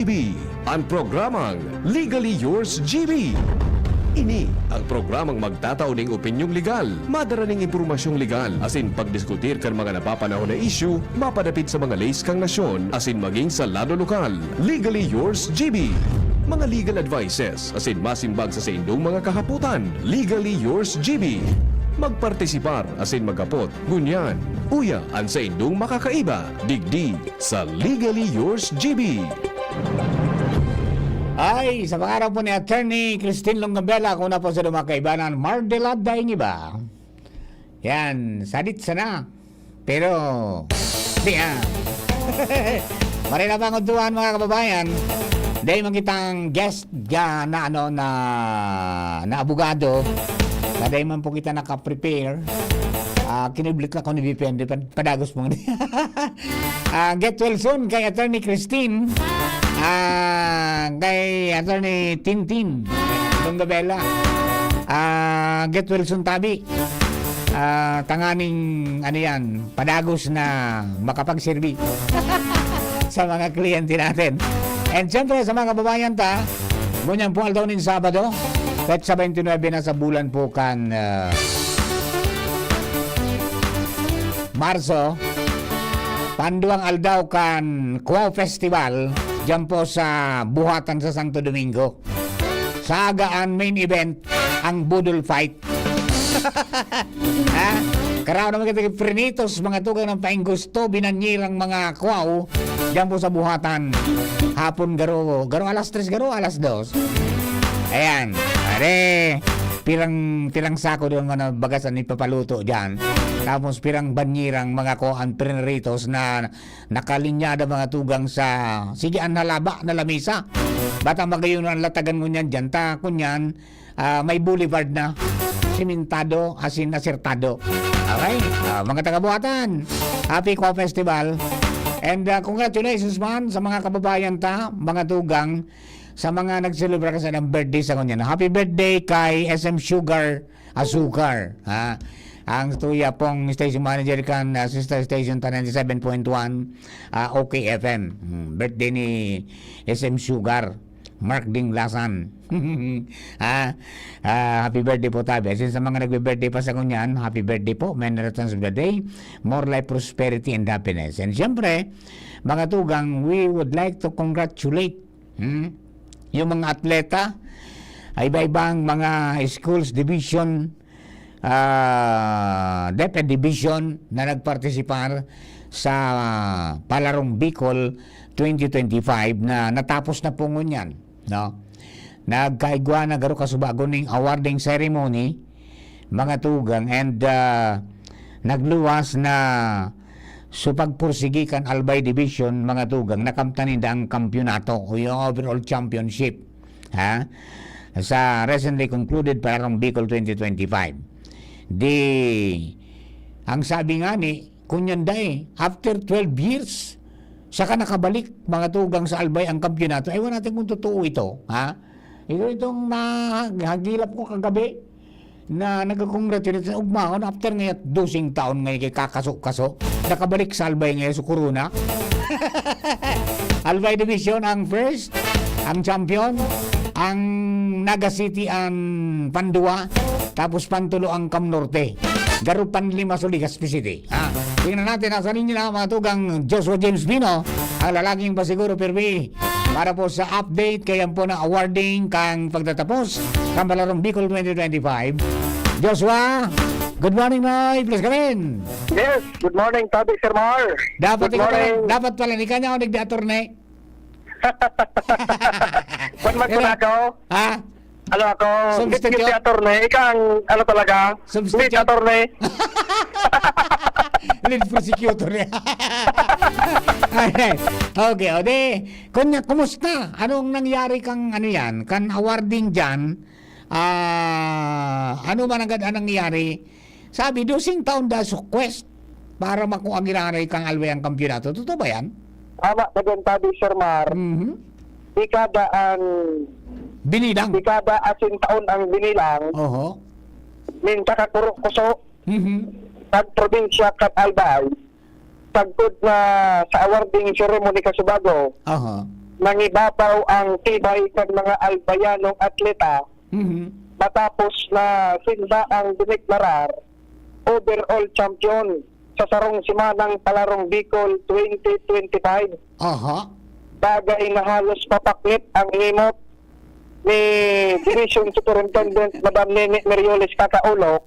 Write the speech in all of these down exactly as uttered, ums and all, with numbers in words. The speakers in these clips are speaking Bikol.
B, an programang Legally Yours G B. Ini ang programang magtatao ning opinyong legal, madara ning impormasyong legal, asin pagdiskutir kan mga napapanahon na isyu mapadapit sa mga leis kan nasyon asin magin sa lado lokal. Legally Yours G B. Mga legal advices asin masimbag sa saindong mga kahapotan. Legally Yours G B. Magpartisipar asin maghapot ngunyan, uya an saindong makakaiba digdi sa Legally Yours G B. Ay, sa pangaran po ni Attorney Christine Longabela, ako na po sa mga kaibanan, Mardelad daing iba. Yan, sadit sana. Pero, di ah. Marila pa ang udtuhan, mga kababayan. Dahil man kitang guest ga na, ano, na, na abogado, na dahil man po kita nakaprepare, ah, kiniblit na ko ni V P N, di pa, padagos mo. Ah, get well soon kay Attorney Christine. Ah, kay Attorney Tintin Longabela. Ah, get well soon, tabi. Ah, tanganing, ano yan, padagos na makapagserbi sa mga kliyente natin. And siyempre, sa mga kababayan ta, ngunyan po aldaw nin Sabado, petsa twenty-nine na sa bulan po kan, ah, Marso, panduang aldaw kan Cubao Festival, dyan po sa Buhatan sa Santo Domingo. Sa agaan, main event, ang budol fight. Ha? Karaw naman kita prinitos, mga tugang ng paing gusto, binanyirang mga kwaw, dyan po sa Buhatan. Hapon garo, garo alas tres, garo alas dos. Ayan. Are, pirang, pirang sako doon nga nabagasan ni papaluto dyan. Tapos pirang banyirang mga kuan, prinitos na nakalinyada mga tugang sa, sige, an halaba na lamisa. Bata magayon ang latagan ngunyan dyan. Ta, kunyan, ah, may boulevard na. Simentado, asin asertado. Okay? Ah, mga taga-Buhatan, happy Cubao Festival. And, ah, congratulations man sa mga kababayan ta, mga tugang, sa mga nagselebra ka sa ilang birthday sa ngunyan. Happy birthday kay S M Sugar Azúcar, ha? Ang tuya pong station manager kan, ah, sister station ta ninety-seven point one, ah, O K F M. Hmm, birthday ni S M Sugar, Mark Dinglasan. Ha? Ah, happy birthday po, tabi. Asin sa mga nagbe-birthday pa sa ngunyan, happy birthday po. Many returns of the day. More life, prosperity, and happiness. And siyempre, mga tugang, we would like to congratulate, hmm, yung mga atleta, ay iba-ibang mga schools, division, ah, DepEd Division na nagpartisipar sa Palarong Bicol twenty twenty-five na natapos na po ngunyan, no? Nagkaigwa na garo kasubago ning awarding ceremony, mga tugang, and, ah, nagluwas na sa pagpursigi kan Albay Division, mga tugang, nakamtan ninda ang kampiyonato o yung overall championship, ha? Sa recently concluded Palarong Bicol twenty twenty-five. Di, ang sabi nga ni, kunyan day, after twelve years, saka nakabalik, mga tugang, sa Albay ang kampiyonato. Ewan natin kung totoo ito, ha? Ito itong nahagilap ko kagabi na nagka-congratulate sa ugmaon after ngayon, dosing taon ngayon kay kakaso-kaso. Nakabalik sa Albay ngayon sa Corona. Albay Division ang first, ang champion, ang Naga City ang pandua, tapos pantulo ang Cam Norte. Garo panlima sa Legazpi City. Ah, tingnan natin, nasa linya na, mga tugang, Joshua James Pino, ang lalaging pasiguro, pirmi, para po sa update, kaya po na awarding kang pagtatapos kan Palarong Bicol twenty twenty-five. Joshua, good morning, Noy. Please come in. Yes, good morning, Tabi Sir Mar. Dapat Good ikaw pala, morning. Dapat pala, ni kanya ako nagdi-attorney. Ba't magkunado? Ha? Ano ako? Substitute? Deputy attorney. Ikaw ang, ano talaga? Substitute? Lead attorney. Lead prosecutor niya. Alright. Okay, o di, kunya, kumusta? Anong nangyari kang, ano yan, kan awarding dyan? Ah, ano man agad ang nangyari? Sabi, dosing taon daw sa quest para makua giraray kang Albay ang kampiyonato. Totoo ba yan? Tama ka dyan, Tabi Sir Mar. Mhm. Dekada ang Binilang. Dekada asin taon ang binilang. Oho. Nin kakakuro-kuso Mhm. Pag probinsya kan Albay, sagkod na sa awarding ceremony kasubago, Aha. nangibabaw ang tibay kan mga Albayanong atleta Mhm. matapos na sinda ang dineklarar overall champion sa sarong semanang Palarong Bicol twenty twenty-five. Aha. Bagay na halos papaknit ang himot ni Division Superintendent Madam Nene Merioles Kakaulok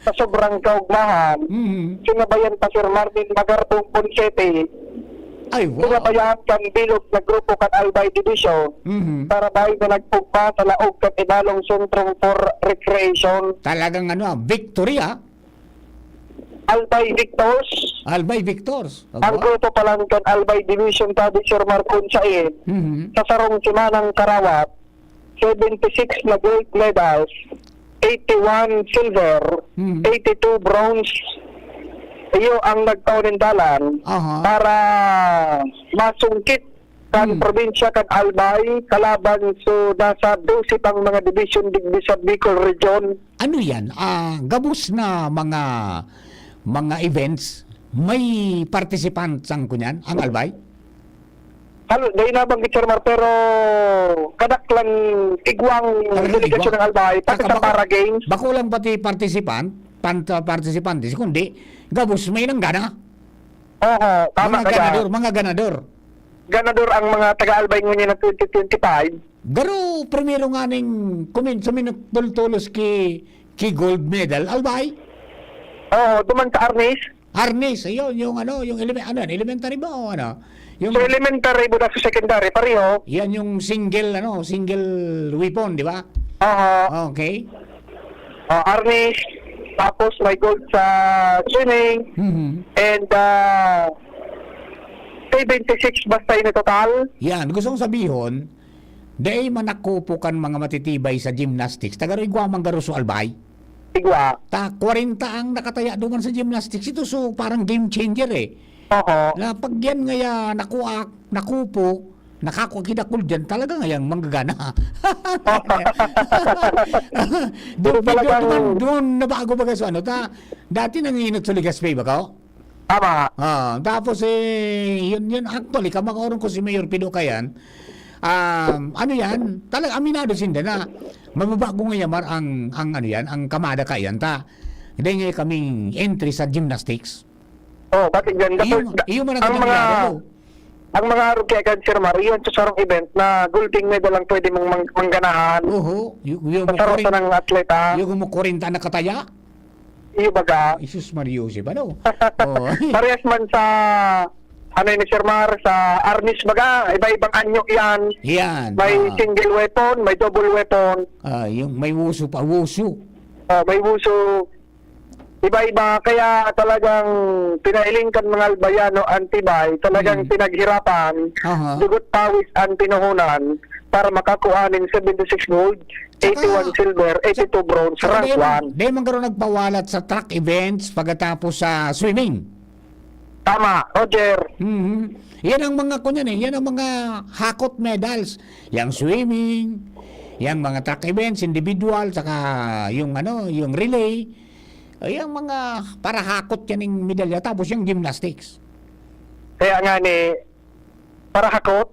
sa sobrang kaugmahan, Mhm. sinabayan pa Sir Martin Magarbong Ponsete, Ay, wow. sinabayan kan bilog na grupo kan Albay Division Mhm. para bahay na nagpugma sa laog kan ibalong sentrong for recreation. Talagang ano, ah, victory, ah. Albay Victors. Albay Victors. Ang Aba. grupo pa lang kan Albay Division, sabi Sir Marcon Sain, Mhm. sa sarong semanang karawat, seventy-six na gold medals, eighty-one silver, Hmm. eighty-two bronze. Iyo ang nagkaon nin dalan Aha. para masungkit kan Hmm. probinsya kan Albay, kalaban so nasa dose pang mga division digdi sa Bicol Region. Ano yan? Ah, gabos na mga, mga events, may participant sang kunyan, ang Albay? Hal-, dai nabanggit, Sir Mar, pero kadaklan igwang Talagang delegasyon igwa? ng Albay, pati Taka sa bako-, Para Games. bako lang pati participant, pan-, participante, kundi gabos may nanggana. Oo, tama Mga ka dyan. ganador, mga ganador. Ganador ang mga taga-Albay ngunyan na twenty twenty-five. Garo, primero nga ning kumin-, suminutol-tulos ki, ki gold medal, Albay? Oo, duman sa Arnis. Arnis, ayun, yung ano, yung eleme-, ano yan, elementary ba o ano? Yung Sa elementary, buda sa secondary, pareho. Yan yung single, ano, single weapon, di ba? Oo. Okay. Ah, Arnis, tapos may gold sa swimming, Mhm. and, ah, K twenty-six basta yun na total. Yan, gusto kong sabihon, dai man ako po kan mga matitibay sa gymnastics, taga Rigua man garo so Albay. Igwa. Ta, kwarenta ang nakataya duman sa gymnastics. Ito, so, parang game changer, eh. Oo. Na pag yan ngaya nakuha, nakupo, nakakua, kinakul dyan, talaga ngayang manggagana. Doon, Pero talagang doon, doon nabago baga sa ano, ta, dati nanginginot sa Legazpi, baka? Tama. Ah, tapos, eh, yun, yun, actually, kamakaurong ko si Mayor Pido Kayan, um, ano yan, talaga, aminado sinda na mababago ngaya mar ang, ang ano yan, ang kamada kayan, ta. Hindi nga kaming entry sa gymnastics. Oh, pati dyan. Iyo, Dapat, iyo man ang ang mga, ginagawa ko. ang mga arog kaya kan Sir Mar, iyon sa sarong event na gold medal lang pwede mong mang-, mangganahan. Oho, yu-, yu-, Sa mo sarong kurin-, sanang atleta. Yung mo kurinta nakataya? Iyo baga. Jesus Mario, si ba, no? Oo. Parehas man sa, ano yun, Sir Mar, sa Arnis baga, iba-ibang anyo yan. Yan, May ah. single weapon, may double weapon. Ah, yung may wuso pa, wuso. Ah, may wuso. Iba-iba, kaya talagang pinailing kan mga Albayano ang tibay, talagang Hmm. pinaghirapan, Aha. dugot pawis ang pinuhunan para makakuha nin seventy-six gold, Tsaka, eighty-one silver, eighty-two bronze, tsaka rank dahil, one. dahil man garo nagpawalat sa track events pagkatapos sa swimming. Tama, Roger. Mhm. Yan ang mga, kunyan eh, yan ang mga hakot medals. Yang swimming, yang mga track events, individual, saka yung ano, yung relay. Ay, ang mga parahakot yan yung medalya, tapos yung gymnastics. Kaya nga ni, parahakot?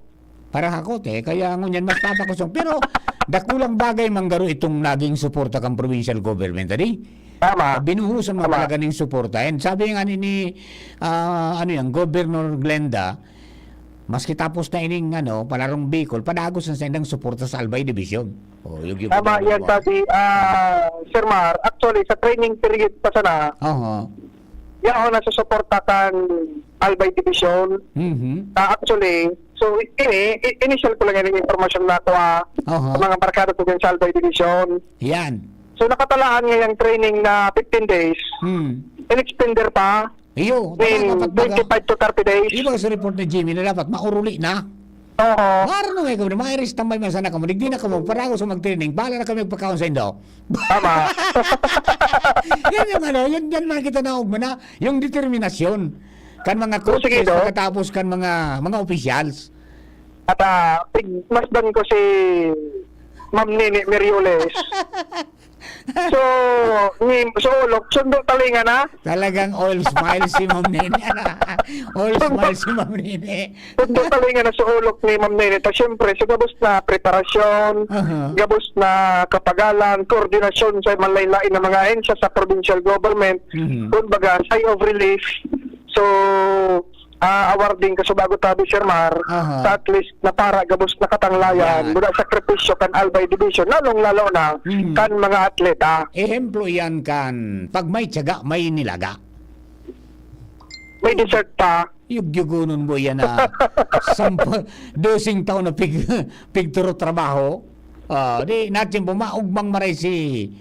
Parahakot eh, kaya ngunyan mas papakosong. Pero dakulang bagay man garo itong naging suporta kang provincial government, adi? Tama. Binuhusan mo Tama. talaga ning suporta. And sabi nga ni, ni, ah, ano yan, Governor Glenda, maski tapos na ining, ano, Palarong Bicol, padagos na sa indang suporta sa Albay Division. Oh, yung, yung Tama yung yan, sabi, ah, Sir Mar. Actually, sa training period pa sana, Oho. yaon na susuporta kan Albay Division. Mhm. Ah, actually, so, ini, i-, initial ko lang yung impormasyon na kuha Oho. sa mga barkada ko dyan sa Albay Division. Yan. So, nakatalaan nga yung training na fifteen days. Hmm. In-extender pa. Iyo, Min, dapat baga, twenty-five to thirty days. Iba sa report ni Jimmy na dapat mauruli na. Oo. Maro na nga ikaw na, ma-arrest tambay man sana kamo. Digdi na kamo, para ako sa mag-training, bahala na kami magpakaon sa indo. Tama. Yan yung ano, yan, yan man kita na ugma na, yung determinasyon. Kan mga Oh, sige, coaches, Doc. pagkatapos kan mga, mga officials. At, ah, pig-, masdan ko si Ma'am Nene Merioles. So, ni, so, olok, sundo talinga na. Talagang all smile si Ma'am Nene. All smile si Ma'am Nene. Sundo talinga na sa olok ni Ma'am Nene. Ta, siyempre, sa gabos na preparasyon, Aha. gabos na kapagalan, koordinasyon sa manlain-lain na mga ahensya sa provincial government, Mhm. kumbaga, sigh of relief. So, ah, awarding ka sa bago tabi, Sir Mar, Aha. sa at least na para gabos na katanglayan, Yan. mula sakripisyo kan Albay Division, lalong-lalo na Mhm. kan mga atleta. Ehemplo yan kan, pag may tiyaga, may nilaga. May dessert pa. Yugyugunon mo yan na sampo, dosing taon na pig, pigturo trabaho. Ah, di, natin po, maugmang maray si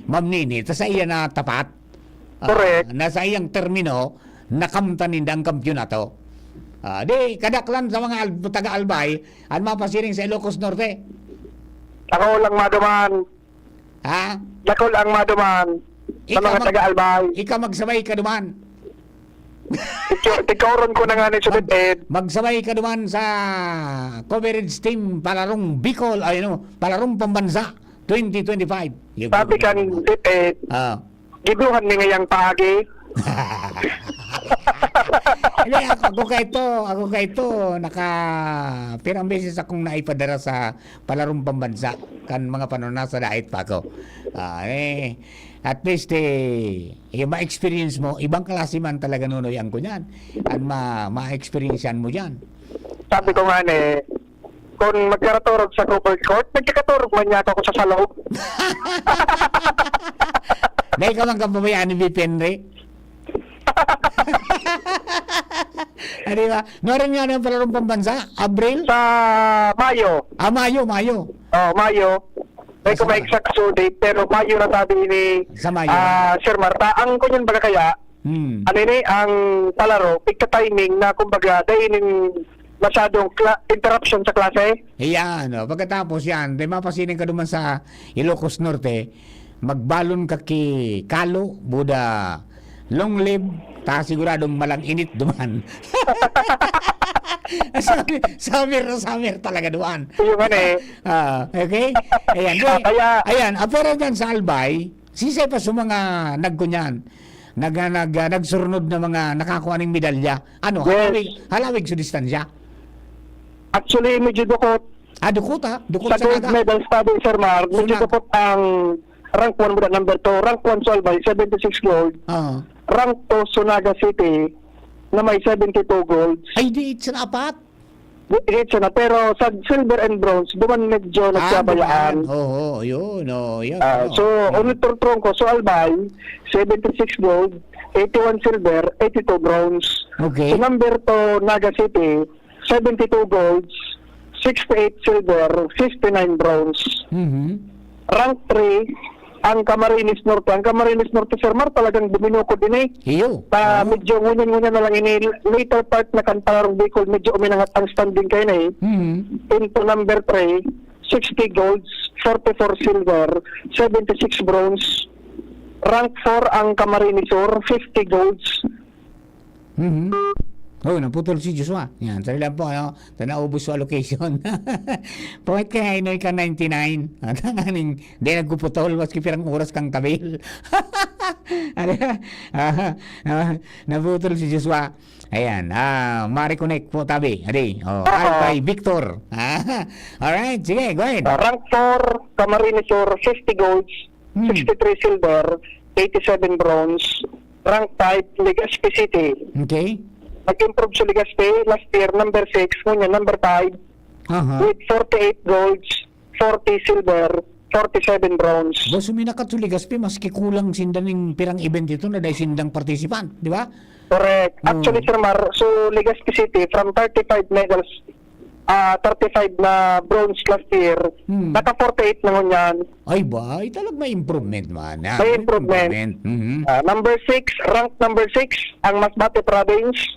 Ma'am Nini, ta sa iya na tapat. Ah, Correct. Na sa iyang termino, nakamtan ninda ang kampyonato. Ah, di, kadaklan sa mga al- taga-Albay, ang mapasiring sa Ilocos Norte. Ako lang maduman. Ha? Dakol ang maduman sa Ikaw mga mag- taga-Albay. Ikaw magsabay ka duman. Ikaw, ikaw ron ko na nga ni sa Mag- DepEd. Magsabay ka duman sa coverage team palarong Bicol, ay ano, palarong pambansa twenty twenty-five. Yung Sabi kan DepEd, Ah. giduhan mi ngayang paagi. Hindi, ako, ako kaito, ako kaito, naka, pirang beses akong naipadara sa palarong pambansa, kan mga panahon na sa dait pa ako. Ah, eh, at least, eh, yung ma-experience mo, ibang klase man talaga nunoy ang kunyan. Ang ma- ma-experience mo dyan. Sabi ko nga ni, kung magkaraturog sa covered court, magkakaturog man niya ako sa salog. Dahil ka man kapabayaan ni V P Henry. Ah, di ba? Norin nga ng palarong pambansa, Abril? Sa Mayo. Ah, Mayo, Mayo. Oh, Mayo. May ko Sa- may exact show date, pero Mayo na sabi ni Sa Mayo. ah, Sir Marta. Ang kunyan baga kaya, Hmm. ano ini, ang palaro, pigka-timing na kumbaga, dahil ning masyadong cla- interruption sa klase. Iyan, no? Pagkatapos yan, di mapasining ka duman sa Ilocos Norte, magbalon ka ki Kalo, Buda, long live, ta siguradong malang init duman. Summer, summer na summer talaga duman. Yung ano eh. Ah, okay? Ayan, di, Ah, kaya- ayan, ah, pero dyan sa Albay, sisay pa sa mga nagkunyan, nag, nag, ah, nagsurnod na mga nakakuha ng medalya. Ano, Yes. halawig, halawig sa distansya? Actually, medyo dukot. Ah, dukot ha? Dukot Sa sa gold Naga. medals tabi, Sir Mar, medyo Sunaga. dukot ang rank one mula number two, rank one sa Albay, seventy-six gold. Oo. Rank two, Sunaga City, na may seventy-two golds. Ay, di, it's apat. Di- Diretso na, pero sa silver and bronze, duman medyo Ah, nagkabayaan. duman. Oo, yun. Oh, yun. Ah, Ano? so, ulit turtrong ko, so Albay, seventy-six gold, eighty-one silver, eighty-two bronze. Okay. So, number two, Naga City, seventy-two golds, sixty-eight silver, fifty-nine bronze. Mhm. Rank three, ang Camarines Norte. Ang Camarines Norte, Sir Mar, talagang duminukod din eh. Iyo. Pa, Oo. medyo ngunyan-ngunyan na lang ini. Later part na kan Palarong Bicol, medyo uminangat ang standing kayo na eh. Mhm. Into number three, sixty golds, forty-four silver, seventy-six bronze. Rank four ang Camarines Sur, fifty golds. Mhm. Oh, naputol si Joshua. Yan, sali lang po, ano, ta naubos sa allocation. Pangit kaya inoy ka ninety-nine. At ang aning, di nagkuputol, maski pirang oras kang kabil. Ano yan? Ah, ah, naputol si Joshua. Ayan, ah, ma-reconnect po tabi. Adi, oh, Oo. Albay Victor. Ah, alright, sige, go ahead. Uh, rank four, Camarines Sur, fifty golds, Hmm. sixty-three silver, eighty-seven bronze. Rank five, Legazpi City. Okay. Nag-improve sa Legazpi last year, number six, ngunyan number five, Aha. with forty-eight golds, forty silver, forty-seven bronze. Ba, suminakat sa Legazpi, maski kulang sinda ning pirang event ito na dahil sindang participant, di ba? Correct. Hmm. Actually, Sir Mar, so Legazpi City, from thirty-five medals, ah thirty-five na bronze last year, Hmm. naka forty-eight na ngunyan. Ay ba, ay talagang may improvement man. Ah, May improvement. Mhm. Ah, number six, rank number six, ang Masbate Province,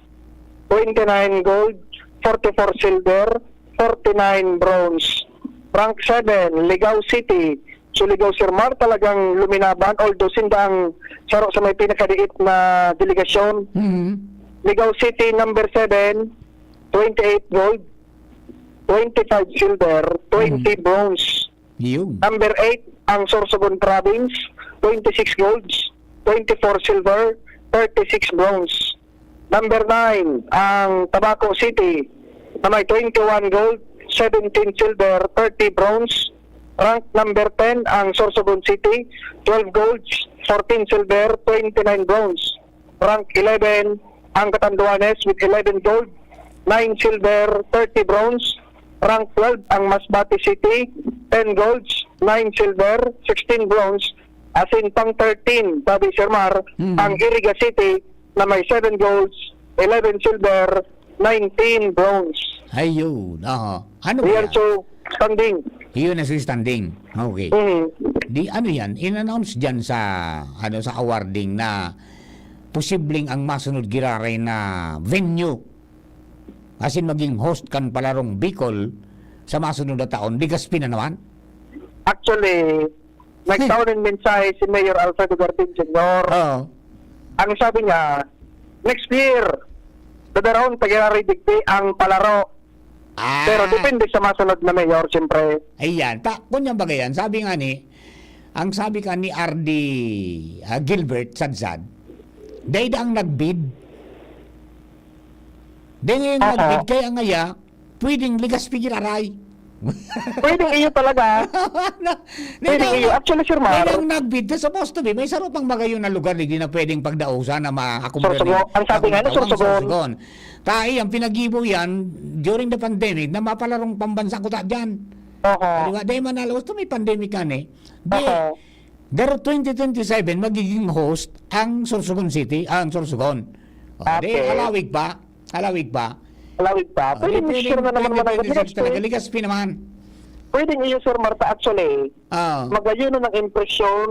twenty-nine gold, forty-four silver, forty-nine bronze. Rank seven, Ligao City. So, Ligao, Sir Mar, talagang luminaban, although sinda ang saro sa may pinakadiit na delegasyon. Mhm. Ligao City, number seven, twenty-eight gold, twenty-five silver, twenty Mhm. bronze. Yung. Number eight, ang Sorsogon Province, twenty-six golds, twenty-four silver, thirty-six bronze. Number nine, ang Tabaco City na may twenty-one gold, seventeen silver, thirty bronze. Rank number ten, ang Sorsogon City, twelve golds, fourteen silver, twenty-nine bronze. Rank eleven, ang Catanduanes with eleven gold, nine silver, thirty bronze. Rank twelve, ang Masbate City, ten golds, nine silver, sixteen bronze. As in, pang thirteen, sabi Sir Mar, Hmm. ang Iriga City na may seven golds, eleven silver, nineteen bronze. Ayun, aha. Ano ba Yan, yan? So, standing. Yun ang standing. Okay. Mhm. Di ano yan, in-announce dyan sa, ano, sa awarding na posibleng ang masunod giraray na venue, as in maging host kan Palarong Bicol sa masunod na taon, Legazpi na naman? Actually, nagtao nin mensahe si Mayor Alfredo Garbin Senior. Oo. Ang sabi niya, next year, dadaroon ta giraray digdi ang palaro. Ah. Pero depende sa masunod na mayor, siyempre. Ayan. Ta, kunyang bagay yan. Sabi nga ni, ang sabi ka ni R D, ah, Gilbert Sadsad, dai da ang nag-bid. Dai nga yung Oo. nag-bid, kaya ngaya, pwedeng Legazpi giraray. Pwedeng iyo talaga. Na, Pwedeng na, iyo. Actually, Sir Mar, na, ang nag-bid, supposed to be, may saro pang magayon na lugar, di na pwedeng pagdausan na ma-accommodate Sorsogon. Ang sabi nga na, ang Sorsogon. Sorsogon. Tai, ang pinag-ibo yan, during the pandemic, na mapalarong pambansa kuta dyan. Oho. Di ba? Dahil manalo, gusto may pandemic yan eh. Di, Oho. Pero twenty twenty-seven, magiging host ang Sorsogon City, ah, ang Sorsogon. O, di, Okay. halawig pa. Halawig pa. Halawig pa. O, Pwede di, mixture pwedeng na naman twenty twenty-six managad. Legazpi. Talaga, Legazpi naman. Pwedeng iyo, Sir Marta, actually. Ah. Magayon na ng impresyon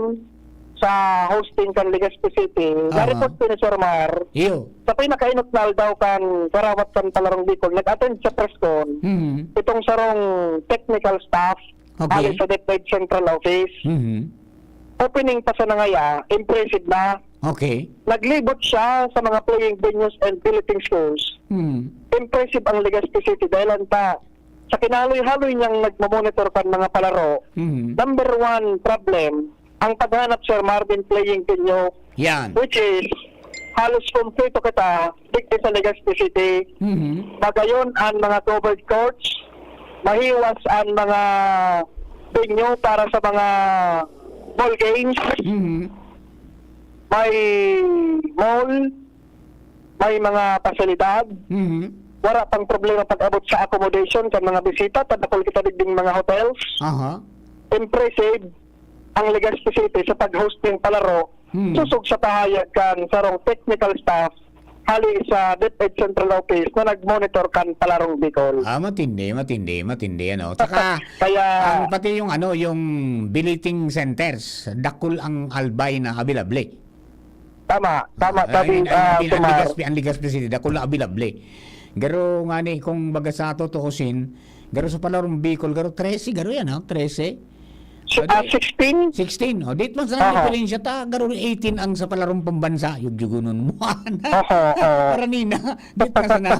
sa hosting kan Legazpi City. Ah. Na-report ko ni Sir Mar. Iyo. Sa pinakainot na aldaw kan karawat kan Palarong Bicol, nag-attend sa press con Mhm. itong sarong technical staff Okay. hali sa DepEd Central Office. Mhm. Opening pa sana ngaya, impressive na. Okay. Naglibot siya sa mga playing venues and billeting schools. Mhm. Impressive ang Legazpi City dahil ang ta-, sa kinahaloy-haloy niyang nagmamonitor kan mga palaro, Mhm. number one problem, ang paghanap, Sir Marvin, playing venue. Yan. Which is, halos kompleto kita, digdi sa Legazpi City. Mhm. Magayon ang mga covered courts, mahiwas ang mga venue para sa mga ball games. Mhm. May mall, may mga pasilidad. Mhm. Wala pang problema pag-abot sa accommodation kan mga bisita, padakul kita digding mga hotels. Aha. Impressive ang Legazpi City sa pag-host nin palaro, Hmm. sosog sa pahayag kan sarong technical staff hali sa DepEd Central Office na nag-monitor kan Palarong Bicol. Ah, matindi, matindi, matindi, ano. Tsaka, Kaya ang, pati yung, ano, yung billeting centers, dakul ang albay na available. Tama, tama, Ah, sabi, ayun, ayun, ah, ayun, ang Sir Mar. Legazpi, ang Legazpi City, dakul na available. Garo nga ni, kung baga sa tutuusin, garo sa Palarong Bicol, garo trese, garo yan, ha? Trese. Si-, O, ah, di, sixteen? Sixteen. O, di man sana Aha. diferensya ta, garo eighteen ang sa Palarong Pambansa, yugyugunon mo. Aha, oo. Para nina, di na sana,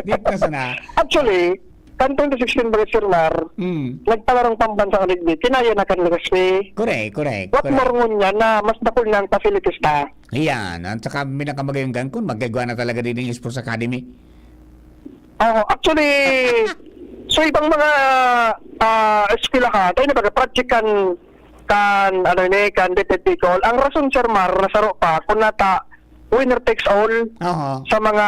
di na sana. Actually, kan twenty sixteen ba, Sir Mar, Mm. nagpalarong pambansa ang rugby, kinaya na kan Legazpi. Correct, correct, What correct. more ngunyan na mas dakul na ang facilities na? Ayan, at saka pinakamagayon kan kun magkagwa na talaga din yung Sports Academy. Oo, actually, so ibang mga, ah, eskwelahan, tayo na baga, project kan, kan, ano ni, kan DepEd Bicol. Ang rason, Sir Mar, na saro pa, kung nata, winner takes all Aha. sa mga,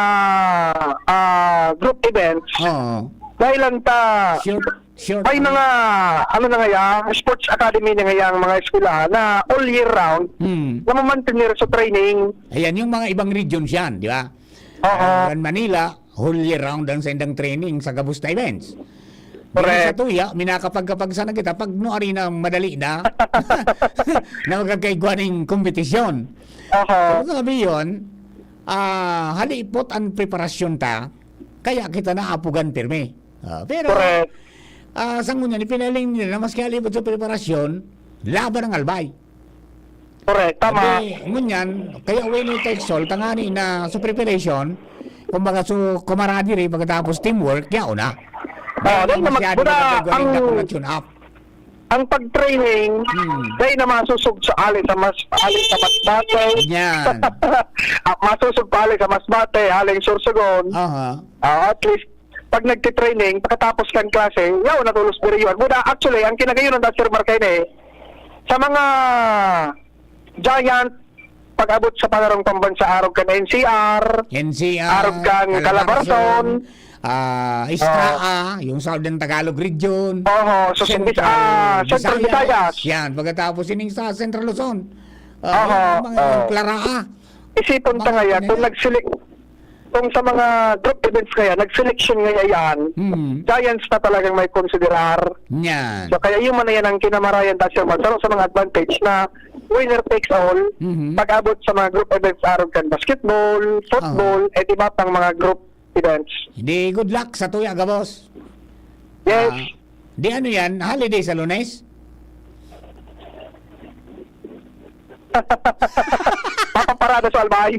ah, group events. Oo. Dahil lang ta, Sure, sure. may mga, ano na ngaya, sports academy na ngaya ang mga eskwelahan na all year round, Hmm. na mamantener sa training. Ayan, yung mga ibang regions yan, di ba? Oo. Ah, kan Manila, whole year round ang saindang training sa gabos na events. Dili Correct. sa tuya, minakapagkapag sana kita, pag no arena, madali na. Na magkakaigwa ning kompetisyon. Aha. So, sabi yun, ah, halipot ang preparasyon ta, kaya kita naapugan pirmi. Ah, pero, Correct. ah, sa ngunyan, ipinahiling nila na maski halipot sa preparasyon, laban ang albay. Correct, tama. Sabi, ngunyan, kaya winner takes all, tangani na sa preparation, kumbaga, so, camaraderie, pagkatapos teamwork, yaon na. Oo, Dahil dahil na mag-, masyado buda na gagawin ang na kung nag-tune up. Ang pag-training, Hmm. dai na masosog sa ali sa mas, ali sa Masbate. Yan. Ah, masosog pa ali sa Masbate, aling Sorsogon. Aha. Ah, at least, pag nagtitraining, pagkatapos kan klase, yaw na tulos diri yun. Buda, actually, ang kinagayon ng Sir Mark ini, sa mga giant, pag-abot sa panarong pambansa, arog kan N C R, N C R, arog kan Calabarzon, Calabarzon, ah, Istraa, Oh. yung Southern Tagalog Region, Oho, so, Central ah, Central Visayas. Visayas. Yan, pagkatapos ining sa Central Luzon. Ah, Oho, yung mga oh. Claraa. Isipon ta Mga ngayon, kung pinili. nag-select, kung sa mga group events kaya, nag-selection kaya yan, Hmm. giants na talagang may konsiderar. Yan. So, kaya yun man na yan ang kinamarayan ta sa, sa mga advantage na winner takes all, Mhm. pag-abot sa mga group events, arog kan basketball, football, Oh. at iba pang mga group events. Di, good luck sa tuya, gabos. Yes. Ah, di ano yan? Holiday sa Lunes? Papaparada sa Albay.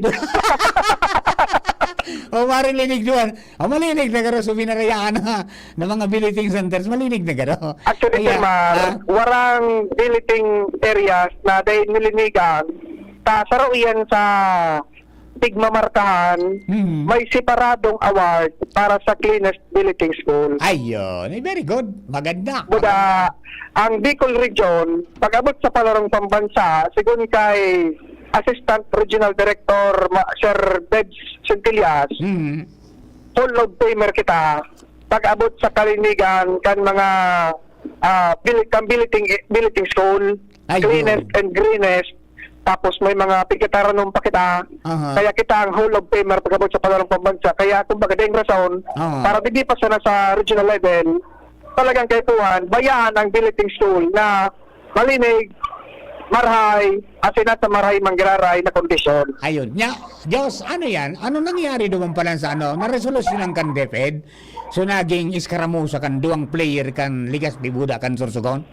O, maririnig duman. O, malinig na garo, so binarayaan na, ng mga billeting centers. Malinig na garo. Actually, Kaya, Sir Mar, ah? warang billeting areas na dahil nilinigan, ta, saro iyan sa tigmamarkahan, Hmm. may separadong award para sa cleanest billeting school. Ayun. Eh, very good. Maganda. Buda, Maganda. ang Bicol Region, pag-abot sa palarong pambansa, sigon kay Assistant Regional Director Ma-, Sir Debs Centillas, Hmm. Hall of Famer kita, pag-abot sa kalinigan kan mga, ah, bil-, kan billeting, billeting school, Ayun. cleanest and greenest, tapos may mga pigkataranom pa kita. Aha. Kaya kita ang Hall of Famer pag-abot sa Pangalong Pambansa. Kaya, kumbaga, dahil rason, Aha. para digdi pa sana sa regional level, talagang kaipuhan, bayaan ang billeting school na malinig, marhay, asin nasa marhay manggiraray na kondisyon. Ayun. Nya, Diyos, ano yan? Ano nangyari duman pala sa ano? Naresolusyonan kan DepEd? So, naging eskaramusa kan duwang player kan Legazpi Buda kan Sorsogon?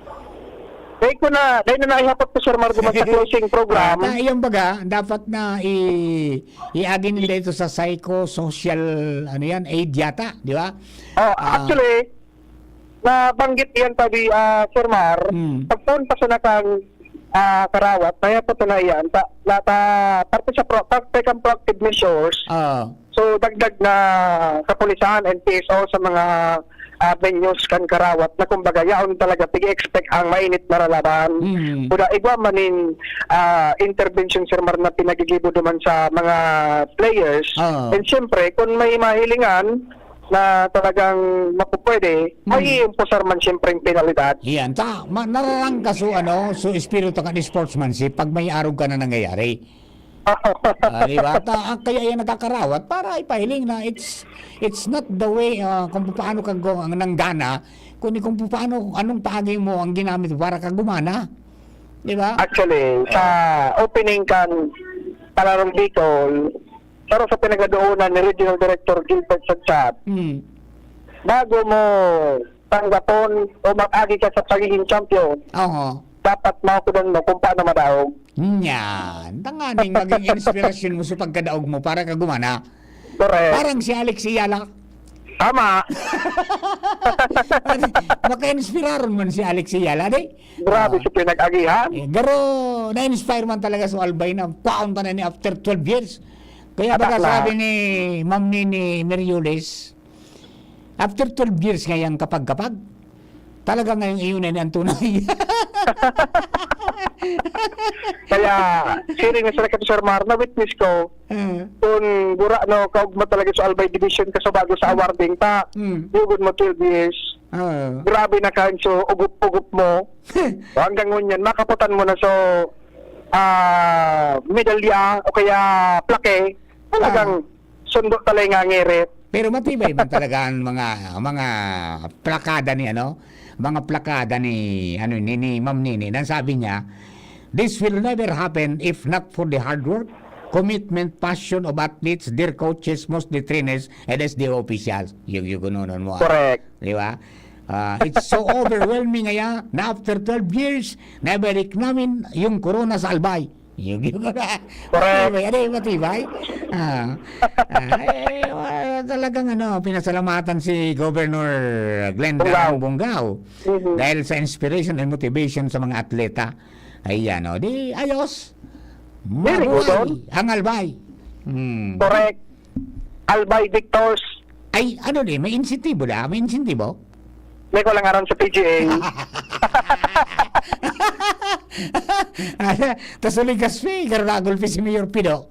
Dahil ko na, dahil na naihapot ko, Sir Mar, duman sa closing program. Ah, ta-, iyan baga, dapat na i-, iagi nila ito sa psychosocial, ano yan, aid yata, di ba? Oh, Ah. actually, nabanggit iyan tabi, ah, Sir Mar, Hmm. pagpunta sa nakang, ah, karawat, naihapot na iyan, ta-, nata-, parte sa pro-, parte kang proactive measures, Ah. So, dagdag na kapulisan, N P S O sa mga, ah, venues kan karawat na kumbaga yaon talaga pig-expect ang mainit na lalaban. Mm. Kuda igwa man nin, ah, intervention, Sir Mar, na pinagigibo duman sa mga players. Oo. And siyempre, kung may mahilingan na talagang mapupwede, Mm. may iimpusar man siyempre ang penalidad. Iyan. Ta-, ma-, nararangkas so, ano, so espiritu kan sportsmanship pag may arog ka na nangyayari. Ah, di ba? Ta-, ah, kaya yan nagkakarawat para ipahiling na it's, it's not the way, ah, kung paano ka go-, ang nanggana, kundi kung paano, anong tagay mo ang ginamit mo para ka gumana. Di ba? Actually, sa Ah. opening kan Palarong Bicol, pero sa pinagdadoonan ni Regional Director Gilbert Sadsad, Hmm. bago mo tanggapon o mag-agi ka sa pagiging champion, Oo. dapat makudan mo kung paano madaog. Yan. Tanganing maging inspirasyon mo sa pagkadaog mo para ka gumana. Correct. Parang si Alex Ayala. Tama. Maka-inspiraron man si Alex Ayala, di? Grabe Ah. si pinag-agihan. Eh, garo, na-inspire man talaga sa Albay na kwaon ta na ni after twelve years. Kaya Atak baga na. sabi ni Ma'am Nini Merioles, after twelve years ngayang kapag-kapag, talaga ngayong iyon na ni ang tunay. Kaya, siring na sila kay Sir Mar, na-witness ko, Hmm. kung gura, no, kaugma talaga sa Albay Division, kaso bago sa Hmm. awarding ta, Hmm. yugod mo twelve years. Ah. Grabe na kan, so, ugop-ugop mo. So, hanggang ngunyan, makaputan mo na, so, ah, medalya o kaya plaque. Talagang Ah. sundo talaga nga ngirit. Pero matibay man talaga ang mga, mga plakada ni, ano, mga plakada ni, ano, ni, ni Ma'am Nini. Nang sabi niya, "This will never happen if not for the hard work, commitment, passion of athletes, their coaches, mostly trainers, and S D O officials." Yung, yung gunonon mo, ah. Correct. Di ba? Ah, it's so overwhelming ngaya na after twelve years, nabalik namin yung corona sa Albay. Yung, yung, Correct. Matibay, ano yung matibay? Ah, ah, eh, wa-, talagang ano, pinasalamatan si Governor Glenda Bungao. Bungao. Mhm. Dahil sa inspiration and motivation sa mga atleta. Ayan, oh. Di, ayos. Very good, Mabuhay Don. Ang Albay. Hmm. Correct. Albay Victors. Ay, ano di? May insentibo na? May insentibo? May ko lang aram sa P G A. Tas uling kaspi, pero nagulpi si Mayor Pido.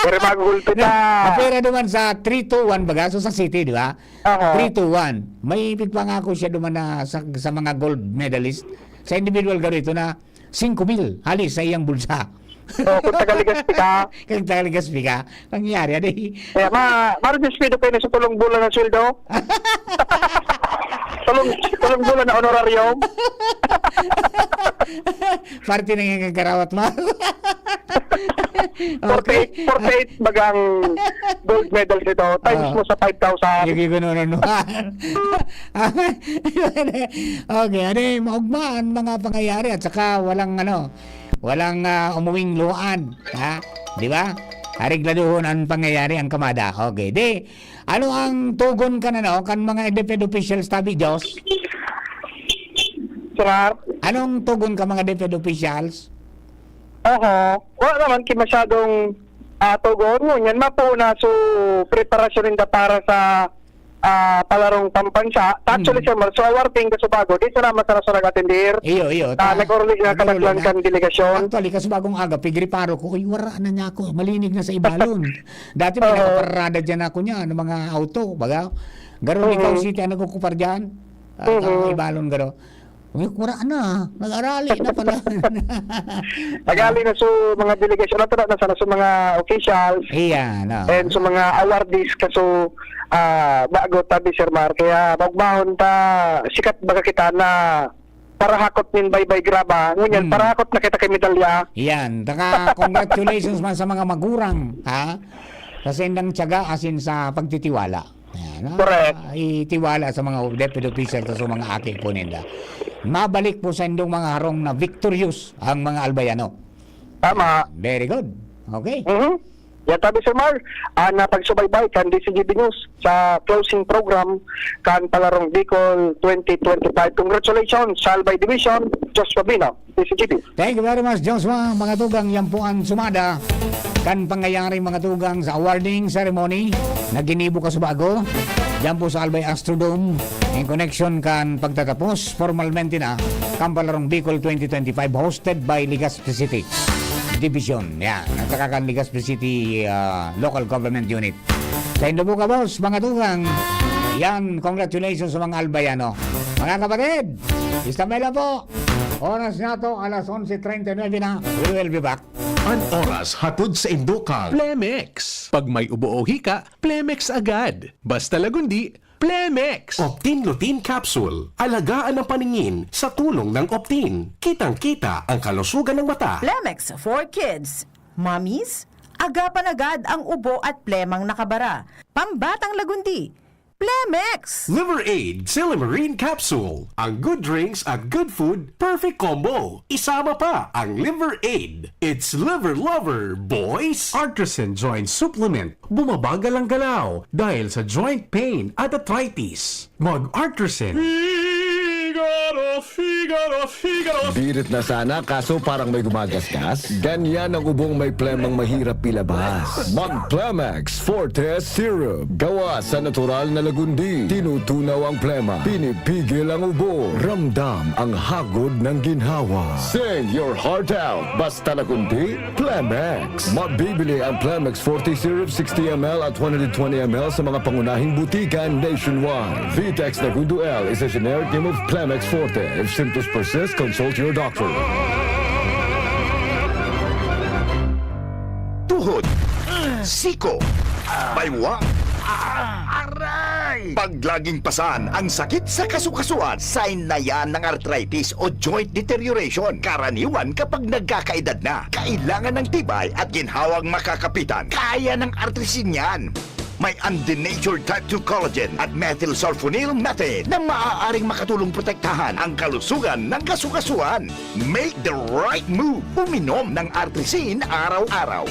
Pero magugulpi Na, ta. Pera naman sa three two one baga, so sa city, di ba? Aha. Three two one. May pagpangako siya duman na sa, sa mga gold medalist. Sa individual garo ito na singko mil, hali sa iyang bulsa. Oh, kung taga Legazpi ka. Kung taga Legazpi ka, nangyari, ano eh? Kaya ma-, maredespido kayo na sa tulong bulan na sweldo. Tulong, tulong bulan na honorarium. Parte na yung kagarawat mo. Okay. Forty-eight, forty-eight bagang gold medal nito. Times Ah. mo sa five thousand. Sige ko, no, no, no. Okay, ano eh, maugma ang mga pangyayari at saka walang, ano, walang, ah, umuwing luhaan, ha? Di ba? Aregladuhon ang pangyayari, ang kamada. Okay, di, ano ang tugon kan, ano, kan mga DepEd officials, tabi Diyos? Sir? Anong tugon ka mga DepEd officials? Oho. Wala naman ki masyadong, ah, tugon. Ngunyan, mapo na so preparasyon ninda para sa, ah, palarong pambansa. Actually, Hmm. sir, Mar, so awarding ka Subago, di sana masarasarag atendir. Iyo, iyo. Ah, Ta-, nag-oruli na nag-oruli kanatlan na. Kan delegasyon. Actually, kasubagong aga, pigriparo ko, "Uy, wara na niya ako. Malinig na sa ibalon." Dati may Oho. Nakaparada dyan ako niya, ng mga auto, baga. Garo, Mhm. ikaw, city, ang nagkukupar dyan. Ah, Mhm. Ibalon, garo. Uy, wara na. Nag-arali na pala. Nag-arali na so mga delegasyon, nato na sana sa mga officials. Iyan, ah. And sa mga awardees, kaso, ah, bago tabi, Sir Mar. Kaya, maugmahon ta, sikat baga kita na parahakot nin baybay graba. Ngunyan, Hmm. parahakot na kita kay medalya. Iyan. Taka, congratulations man sa mga magurang, ha? Sa sendang tiyaga, asin sa pagtitiwala. Ayan, ah, Correct. Itiwala sa mga DepEd official, sa mga aki po ninda. Mabalik po sa indong mga harong na victorious ang mga Albayano. Tama. Very good. Okay. Mhm. Yan tabi, Sir Mar, ah, na pagsubaybay kan D C G B News sa closing program kan Palarong Bicol twenty twenty-five. Congratulations sa Albay Division, Joshua Bino. Thank you very much, Joshua. Mga tugang, yan po ang sumada kan pangyayaring mga tugang sa awarding ceremony na ginibo kasubago diyan po sa Albay Astrodome in connection kan pagtatapos formalmente na kan Palarong Bicol twenty twenty-five hosted by Legazpi City Division. Yan, at saka kan Legazpi City, ah, Local Government Unit. Sa indo po, kabos, mga tugang, yan, congratulations sa mga Albayano. Mga kapatid, Isabela po, oras na to, alas onse treinta y nueve na. We will be back. An oras hatod sa indo kan Plemex. Pag may ubo o hika, Plemex agad. Basta Lagundi, Plemex. Optin Lutein Capsule. Alagaan ang paningin sa tulong ng Optin. Kitang-kita ang kalusugan ng mata. Plemex for Kids. Mommies, agapan agad ang ubo at plemang nakabara. Pambatang Lagundi, Plemex! Liver Aid Silymarin Capsule. Ang good drinks at good food, perfect combo. Isama pa ang Liver Aid. It's Liver Lover, boys! Artisan Joint Supplement. Bumabagal ang galaw dahil sa joint pain at arthritis. Mag-Artisan. Figaro, Figaro, Figaro. Birit na sana, kaso parang may gumagasgas. Ganyan ang ubong may plemang mahirap ilabas. Mag-Plemex Forte Syrup. Gawa sa natural na lagundi. Tinutunaw ang plema. Pinipigil ang ubo. Ramdam ang hagod ng ginhawa. Sing your heart out. Basta lagundi, Plemex. Mabibili ang Plemex Forte Syrup sixty M L at one hundred twenty M L sa mga pangunahing butika nationwide. Vitex Nagundo L is a generic name of Plemex Forte. If symptoms persist, consult your doctor. Tuhod, siko, baywang, aray! Pag laging pasan ang sakit sa kasukasuan, sign na yan ng arthritis o joint deterioration. Karaniwan kapag nagkakaedad na, kailangan ng tibay at ginhawang makakapitan. Kaya ng Artrisin yan. may undenatured type two collagen at methylsulfonyl methane na maaaring makatulong protektahan ang kalusugan ng kasukasuan. Make the right move. Uminom ng Artrisin araw-araw.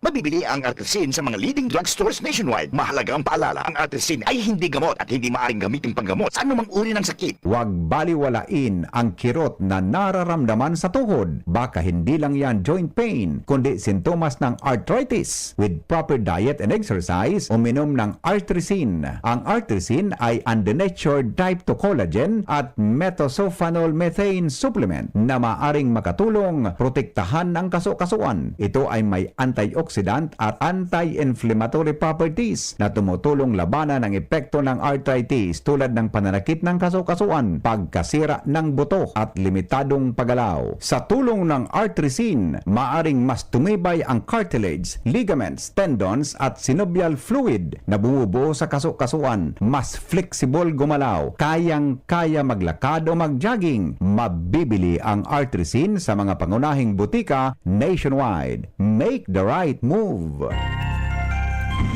Mabibili ang Artrisin sa mga leading drugstores nationwide. Mahalagang paalala, ang Artrisin ay hindi gamot at hindi maaaring gamitin panggamot sa anumang uri ng sakit. Huwag baliwalain ang kirot na nararamdaman sa tuhod. Baka hindi lang yan joint pain, kundi sintomas ng arthritis. With proper diet and exercise, uminom ng Artrisin. Ang Artrisin ay undenatured type two collagen at methylsulfonyl methane supplement na maaring makatulong protektahan ang kasukasuan. Ito ay may antioxidant at anti-inflammatory properties na tumutulong labanan ang epekto ng arthritis, tulad ng pananakit ng kasukasuan, pagkasira ng buto, at limitadong paggalaw. Sa tulong ng Artrisin, maaring mas tumibay ang cartilage, ligaments, tendons, at synovial fluid na bumubuo sa kasukasuan. Mas flexible gumalaw, kayang-kaya maglakad o mag-jogging. Mabibili ang Artrisin sa mga pangunahing butika nationwide. Make the right move.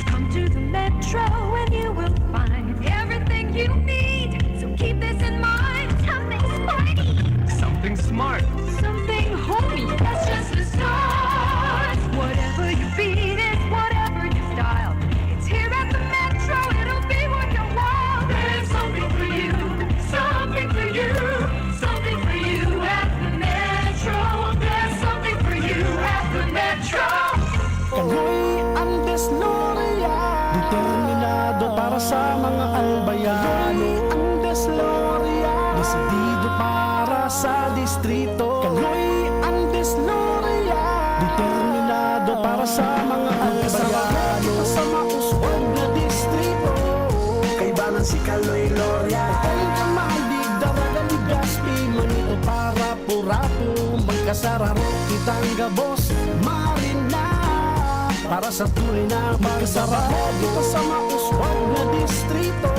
Come to the Metro and you will find everything you need. So keep this in mind. Something sporty. Something smart. Something homey. That's just the start. Whatever your beat is, whatever your style, it's here at the Metro. It'll be worth your while. There's something for you. Something for you. Something for you at the Metro. There's something for you at the Metro. Kaloy Andes Loria. Determinado para sa mga albayano. Kaloy Andes Loria. Desidido para sa distrito. Kaloy Andes Loria. Determinado para sa mga albayano. Magkasarap kita sa mauswag na distrito. Kaibanan si Kaloy Loria. Kaloy ka mahaldig, Daraga, Legazpi, Manito, para Purato, magkasararo kitang gabos, Marina. Para sa tunay na pagsararo kita sa mauswag na distrito.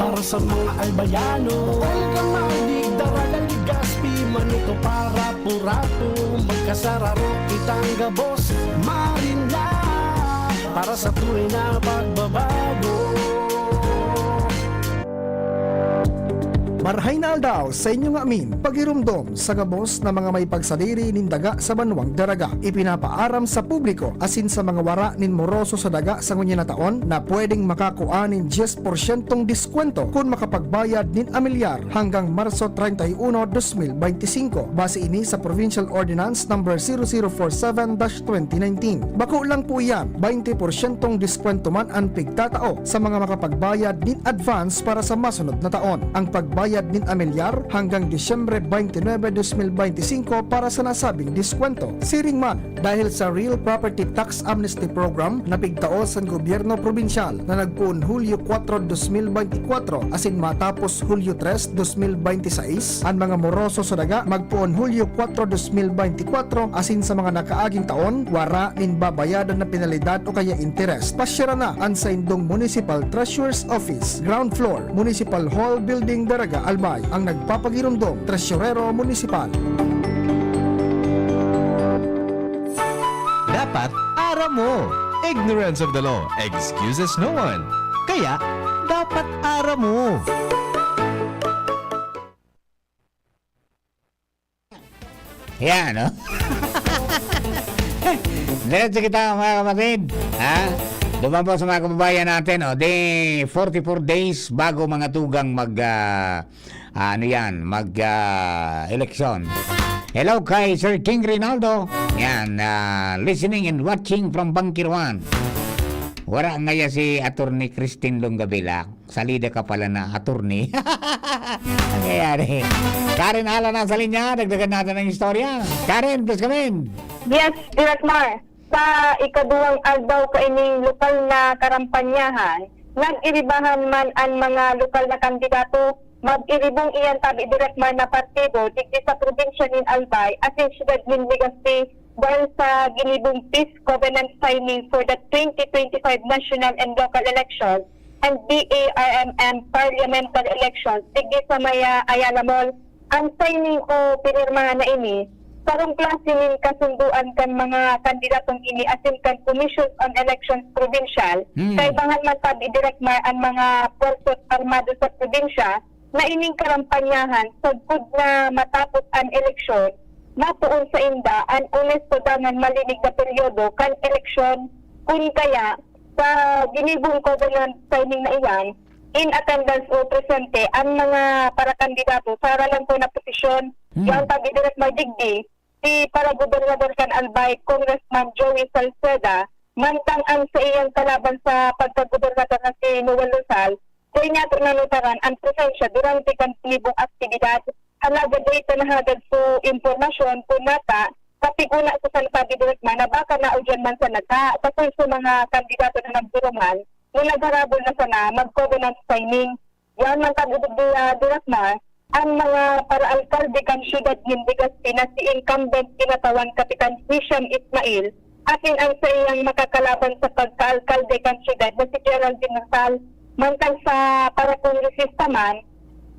Para sa mga albayano, Olga, Madig, Daraga, Legazpi, Manito, para Purato, magkasararo kitang gabos, Marina. Para sa tunay na pagbabago. Marahay na aldaw sa inyo ngamin. Pagiromdom sa gabos na mga may pagsadiri nin daga sa banwang Daraga. Ipinapaaram sa publiko asin sa mga wara nin moroso sa daga sa ngunyan na taon na pwedeng makakua nin dyes porsyentong diskwento kun makapagbayad nin amilyar hanggang Marso treinta y uno, dos mil beintisinko. Base ini sa Provincial Ordinance Number zero zero four seven dash twenty nineteen. Bako lang po iyan, baynte porsyentong diskwento man an pigtatao sa mga makapagbayad nin advance para sa masunod na taon. Ang pagbayad nin amilyar hanggang Disyembre twenty-nine, dos mil beintisinko para sa nasabing diskwento. Siring man, dahil sa Real Property Tax Amnesty Program na pigtao sa gobyerno probinsyal na nagpoon Hulyo kuwatro, dos mil beintikwatro asin matapos Hulyo tres, dos mil beintisais, an mga moroso sa daga magpoon Hulyo kuwatro, dos mil beintikwatro, asin sa mga nakaaging taon, wara nin babayadan na penalidad o kaya interes. Pasyara na an saindong Municipal Treasurer's Office, ground floor, Municipal Hall Building, Daraga, Albay. Ang nagpapagiromdom, Tresurero Municipal. Dapat aram mo. Ignorance of the law excuses no one. Kaya, dapat aram mo. Yan, no? Diretso kita, mga kapatid. Ha? Dumampo sa mga kababayan natin, oh. Di forty-four days bago mga tugang mag, ah, ah, ano yan, mag, ah, eleksyon. Hello kay Sir King Rinaldo. Yan, ah, listening and watching from Bangkiruan. Wala ngaya si Attorney Christine Longabila. Salida ka pala na attorney. Nangyayari. Karen Alan nasa linya, dagdagan natin ang istorya. Karen, please come in. Yes, Direk Mar. Sa ikaduwang aldaw kaining lokal na karampanyahan, nag-iribahan man an mga lokal na kandidato, mag-iribong iyan tabi, Direk Mar, na partido digdi sa probinsya nin Albay asin siyudad nin Legazpi, dahil sa ginibong peace covenant signing for the twenty twenty-five national and local elections and B A R M M parliamentary elections digdi sa may, ah, Ayala Mall. Ang signing o pinirmahan na ini sarong klase nin kasundoan kan mga kandidatong ini asin kan Commission on Elections Provincial, Hmm. kaibahan man tab idirekmar an mga puwersa armado sa probinsya na ining karampanyahan sagkod na matapos an eleksyon, mapoon sainda an onesto dangan malinig na peryodo kan eleksyon, kun kaya, sa ginibong covenant signing na iyan, in attendance o presente an mga parakandidato sa ralantaw na posisyon. Hmm. Yaon ta, Direk Mar digdi, si paragobernador kan Albay, Congressman Joey Salceda, mantang ang saiyang kalaban sa pagkagobernador na si Noel Rosal, dai niyato nanutaran an presensya durante kan ginibong aktibidad. Alagad dai ta nahagad so impormasyon kun nata, katiguna sa sinasabi, Direk Mar, na baka naudyan man sana ta, sa pulso mga kandidato na nagduruman, na nagharabol na sana mag-covenant signing. Yan man, Kagurang Direk Mar, ang mga paraalkalde kan siyudad nin Legazpi na si incumbent kinatawan Kapitan Hisham Ismail, asin ang saiyang makakalaban sa pagkaalkalde kan siyudad na si Geraldine Rosal. Mantang sa parakongresista man,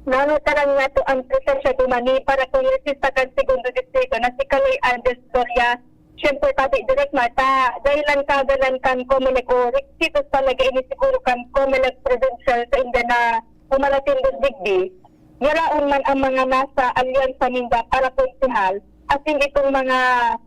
nanutaran niyato an presensya duman ni parakongresista kan Segundo Distrito na si Kaloy Andres Doria. Siyempre, pati Direk Mar, ta dahilan kagalan kan Comelec o requisitos talaga ini siguro kan Comelec Provincial sainda na humalatindog digdi. Yaraon man ang mga nasa alyansa ninda para konsehal, asin itong mga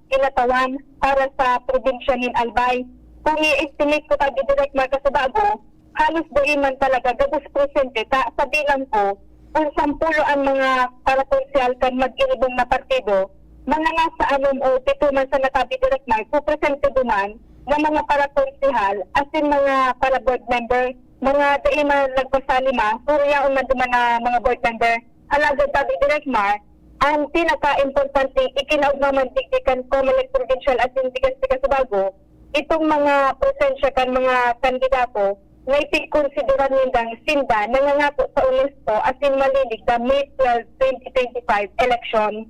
kinatawan para sa probinsya nin Albay. Kung i-estimate ko, pati Direk Mar, Kasubago, halos dai man talaga gabos presente ta sa bilang ko, kun sampulo an mga parakonsehal kan magginibong na partido, mga nasa anom o pito man sa natabi, Direk Mar, ko presente duman na mga parakonsehal, asin mga para-board member, mga dai man nagpasalima, pero yaon man duman na mga board member. Alagad, pati Direk Mar, ang pinaka-importanteng ikinaugma man digdi kan Comelec Provincial asin Legazpi, Kasubago, itong mga presensya kan mga kandidato na ipigkonsidera nindang sinda nangangako sa onesto asin malinig na May twelve, twenty twenty-five election.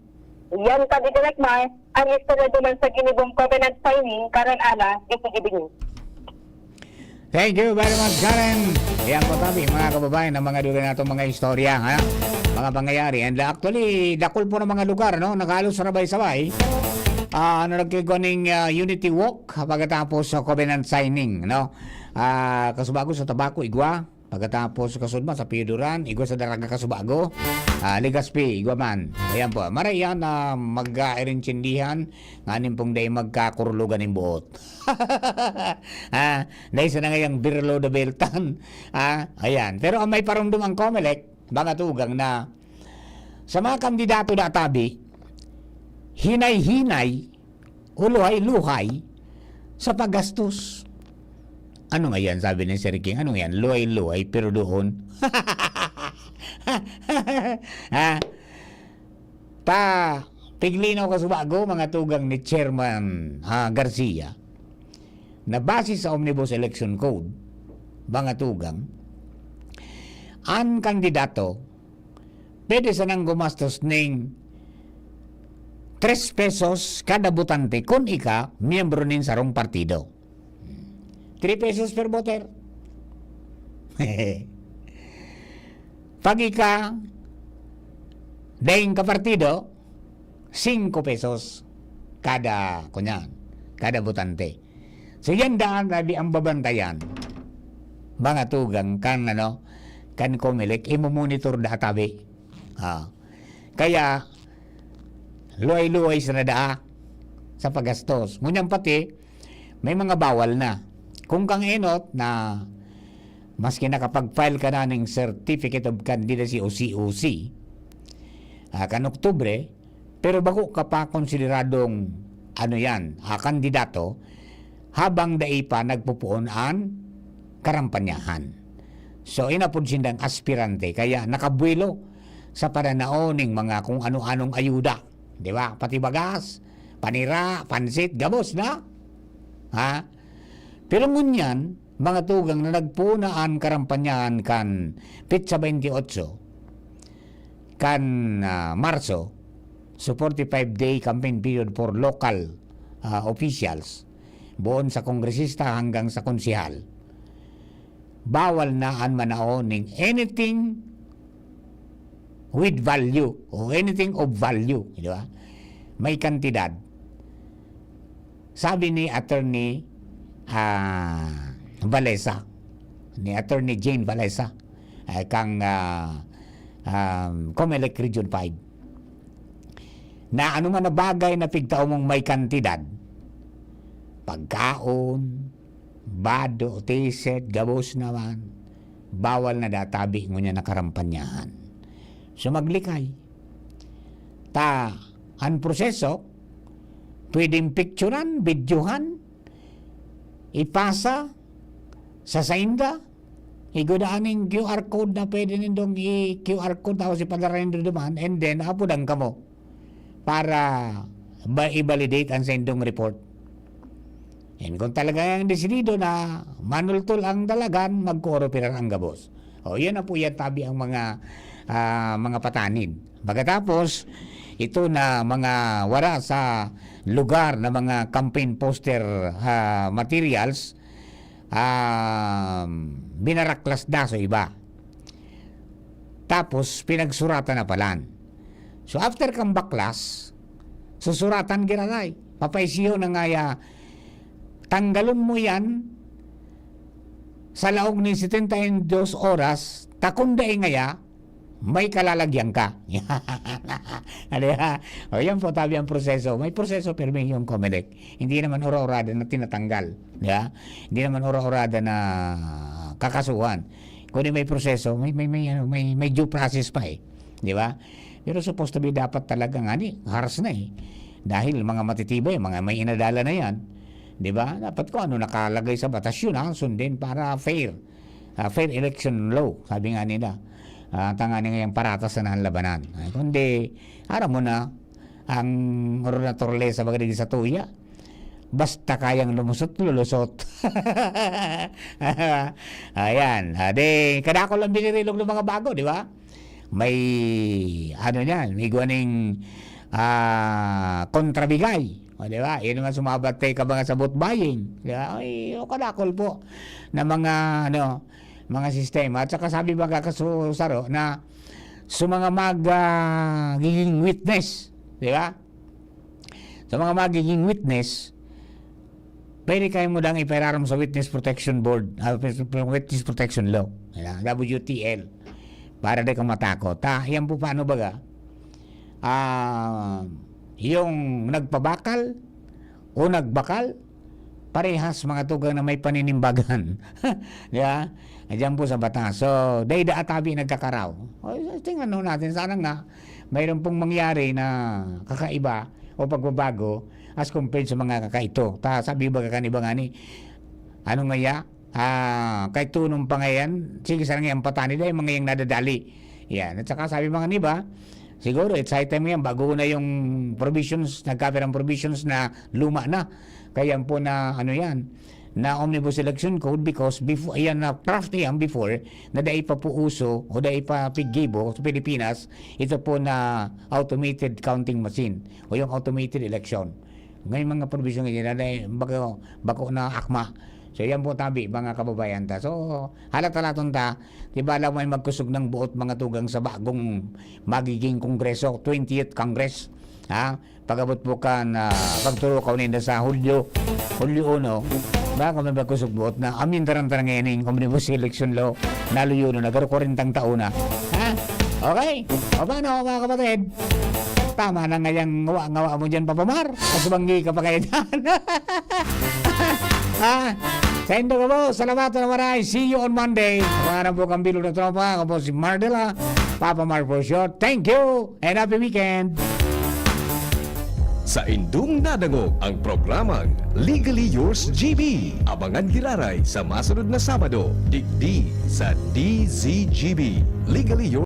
Yan, pati Direk Mar, ang istorya duman sa ginibong covenant signing, Karen Ala, D C G B News. Thank you very much, Karen. Yan po, tabi, mga kababayan, ang mga dugang natong mga istorya, ha? Mga pangyayari. And, uh, actually, dakul po ng mga lugar, no? Naghalos sabay-sabay. Ah, ano, nagkigwa ning, ah, Unity Walk pagkatapos sa covenant signing, no? Ah, Kasubago, sa Tabaco, igwa. Pagkatapos, kasunod man sa Pioduran, igwa sa Daraga, Kasubago. Ah, Legazpi, igwa man. Ayan po. Maray yan na mag-, ah, irintindihan, nganing pong dai magkakurulugan nin buot. Ah, dai sana ngayang birlo na beltan. Ah, ayan. Pero ang may parumdum ang Comelec, mga tugang, na sa mga kandidato na tabi, hinay-hinay o luhay-luhay sa paggastos. "Ano nga yan?" sabi ni Sir King. "Ano nga yan? Luhay-luhay, pero doon." Ha? Ta, piglinaw, Kasubago, mga tugang, ni Chairman, ah, Garcia, na base sa Omnibus Election Code, mga tugang, an kandidato pwede sanang gumastos ning tres pesos kada botante kun ika miyembro nin sarong partido. Three pesos per voter. Pag ika daing kapartido, singko pesos kada, kunyan, kada botante. So, yan daan, tabi, ang babantayan, mga tugang, kan, ano, kan Comelec, imo-monitor da tabi. Ah. Kaya, luhay-luhay sana daa sa paggastos. Ngunyan pati, may mga bawal na. Kung kang enot na maski nakapag-file ka na ning Certificate of Candidacy o C O C, ah, kan Oktubre, pero bako ka pa konsideradong, ano yan, ah, kandidato, habang dai pa nagpupuon an karampanyahan. So, inapod sindang aspirante, kaya nakabuwelo sa pananao ning mga kung ano-anong ayuda, di ba? Pati bagas, panira, pansit, gabos na. Ha? Pero ngunyan, mga tugang, na nagpuon na an karampanyahan kan petsa twenty-eight kan, ah, Marso, so forty-five day campaign period for local, ah, officials, boon sa kongresista hanggang sa konsehal. Bawal na an manao ning anything with value o anything of value, di ba? may kantidad. Sabi ni Attorney, ah, Valesa, ni Attorney Jane Valesa, eh, kang, ah, um, Comelec Region five, na ano man na bagay na pigtao mong may kantidad, pagkaon, bado, t-shirt, gabos naman, bawal na databi ngunyan na karampanyahan. So, maglikay. Ta, ang proseso, pwedeng picturan, videohan, ipasa sa sainda, igwa ning Q R code na pwede nindong i-Q R code, tapos ipadara nindo duman, and then, apodan kamo para ba, i-validate ang saindong report. And kung talagang desidido na manultol ang dalagan, magkooperar ang gabos. O, yan na po, yan tabi ang mga, ah, mga patanid. Pagkatapos, ito na mga wara sa lugar na mga campaign poster, ah, materials, um, binaraklas na sa iba. Tapos, pinagsuratan na palan. So, after kang baklas, susuratan giraray. Papaisiyo na nga ya, tanggalon mo yan sa laog ni setenta y dos oras, ta kun dai ngaya, may kalalagyan ka. Ano yan? O, yan po, tabi ang proseso. May proseso, pirmi yung Comelec. Hindi naman ura-urada na tinatanggal. Di ba? Hindi naman ura-urada na kakasuhan. Kundi may proseso, may, may, may, ano, may, may due process pa eh. Di ba? Pero supposed to be dapat talaga nga ni, haras na eh. Dahil mga matitibay, mga may inadala na yan. Di ba? Dapat kung ano nakalagay sa batas, yun ang sundin para fair. Ah, fair election law, sabi nga nila. Ah, tanga na ngayang paratas na ang labanan. Ay, kundi, aram mo na, ang naturalesa baga digdi sa tuya. Basta kayang lumusot, lulusot. Ayan. Ah, di, kadakol ang binirilog ng mga bago, di ba? May, ano niyan, may guwaning, ah, kontrabigay. O, di ba? Yan naman sumabatay ka mga sabot buying. Di ba? Ay, o kadakol po na mga, ano, mga sistema. At saka sabi mga kasusaro na sa mga mag, ah, giging witness, di ba? Sa mga magiging witness, pwede kayo mo dang ipairarom sa Witness Protection Board, ah, Witness Protection Law, ayan, W T L, para di ka matakot. Ta, yan po paano baga? Ah, yung nagpabakal o nagbakal, parehas mga tugang na may paninimbagan. Di ba? Diyan po sa batas. So, dai da atabi nagkakaraw. O, tingnan ho natin, sana nga, mayroon pong mangyari na kakaiba o pagbabago as compared sa mga kakaito. Ta, sabi baga kan iba ngani, ano ngaya? Ah, kay tunong pa ngayan, sige, sana ngayang patani dahil mga yang nadadali. Yan. At saka sabi mga niba, siguro, it's high time yan, bago na yung provisions, nagkapirang provisions na luma na. Kaya yan po na, ano yan, na Omnibus Election Code because before, yan na draft yan before, na dai pa po uso o dai pa piggibo sa Pilipinas, ito po na automated counting machine o yung automated election. May mga provision ngayon na dai, bako, bako na akma. So, yan po tabi, mga kababayan ta. So, halata-laton ta, di ba, alam mo, may magkusog ng buot mga tugang sa bagong magiging kongreso, twentieth Congress. Ha? Pag-abot po kan, ah, pagturo ka ninda sa Hulyo, Hulyo uno, baka may magkusog buot na amyentaran ta na ngayon yung Omnibus Election Law, naluyo na, nagkaro-kwarentang taon na. Ha? Okay? O paano, mga kapatid? Tama na ngayang ngawa-ngawa mo dyan, Papa Mar. Kasubanggi ka pa kayo dyan. Ah, sa indo ka po, salamat na maray. See you on Monday. Mga po kang bilog na tropa. Ako po si Mardela, Papa Mar for short. Thank you and happy weekend. Sa indong nadangog ang programang Legally Yours G B. Abangan giraray sa masunod na Sabado, digdi sa D Z G B. Legally Yours.